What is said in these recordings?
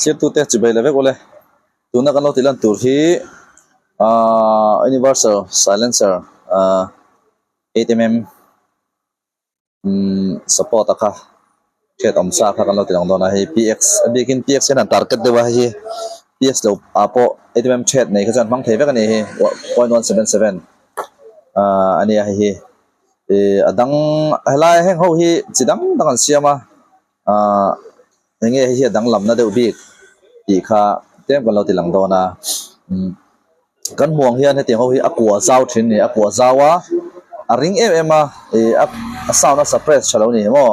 Thirtute chibei la vek ule tuna kan lo tih lan tur hi ahh universal silencer ahh 8mm umm support a kha hriat awm sa kha kan lo ti lang dawn a hei px a bikin px hian an target deuh a hei hi px lo ah pawh 8mm hriat nei kha chuan hmang thei vek a ni hi 0.177 ahh a nia hei hi ih a dang helai heng ho hi chi dang dang an siam a ahh eng nge hei hi a danglamna deuh bik tih kha tlem kan lo ti lang dawn a umm kan hmuh ang hian hetiang ho hi a kua zau thin a ni a kua zau a a ring em em a ih a sound a suppress tha lo ni maw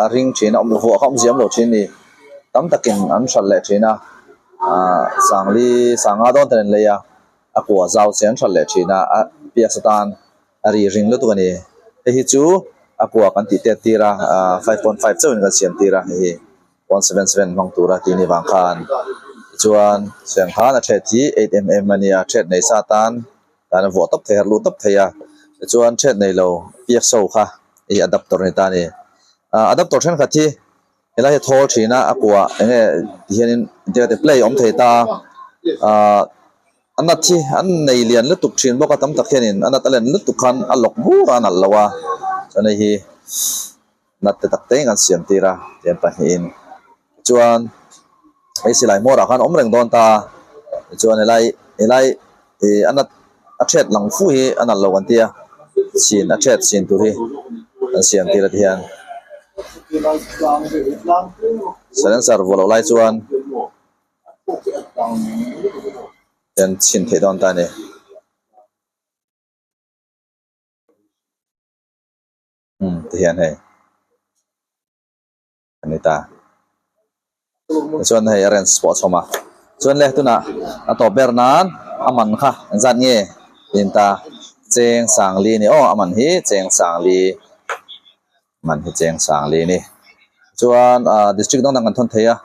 a ring thin a awm vuah kha awmzia awm lo thin a ni tam takin an hralh leh thin a ahh sangli sanga dawn ten an lei a a kua zau che an hralh leh thin a a pias atan a ri ring lutuk a ni hei hi chu a kua kan tih tet tir a ahh 5.5 chauhin kan siam tir a hei hi 177 hmang tura tih ni vang khan tichuan siang khan a thet hi 8mm a nia thet nei sa tan tan a vuah tawp thei a luh tawp thei a tichuan thet nei lo pso kha hei hi adapter a ni ta a ni ahh adapter thenkhat hi helai hi a thawl thin a a kua eng nge ti hianin play a awm thei ta a ahh. A nat hi an nei lian lutuk thin bawk a, tam tak hianin a nat a len lutuk khan a lawk bur a, a nalh lo a, chuan hei hi nat te tak te in kan siam tir a tiang pahnihin chuan hei silai hmawrah khan a awm reng dawn ta a, tichuan helai helai ih a nat a ṭhet lang fu hi a nalh lo kan ti a, chhin a ṭhet chhin tur hi an siam tir a ti hian silencer vuah loh lai chuan. Hian chhin theih dawn ta a ni. Umm ti hian hei a ni ta. Tichuan hei a range pawh a chhawm a. Chuan le tunah a tawp ber nan a man kha engzat nge tiin ta cheng sangli a ni aw a man hi cheng sangli man hi cheng sang li a ni. Chuan ah district dang dang kan thawn thei a,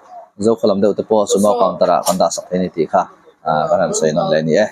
Zokhaw lam deuh te pawh sumo counter ah kan dah sak thei a ni tih kha ah kan han sawi nawn leh a ni e.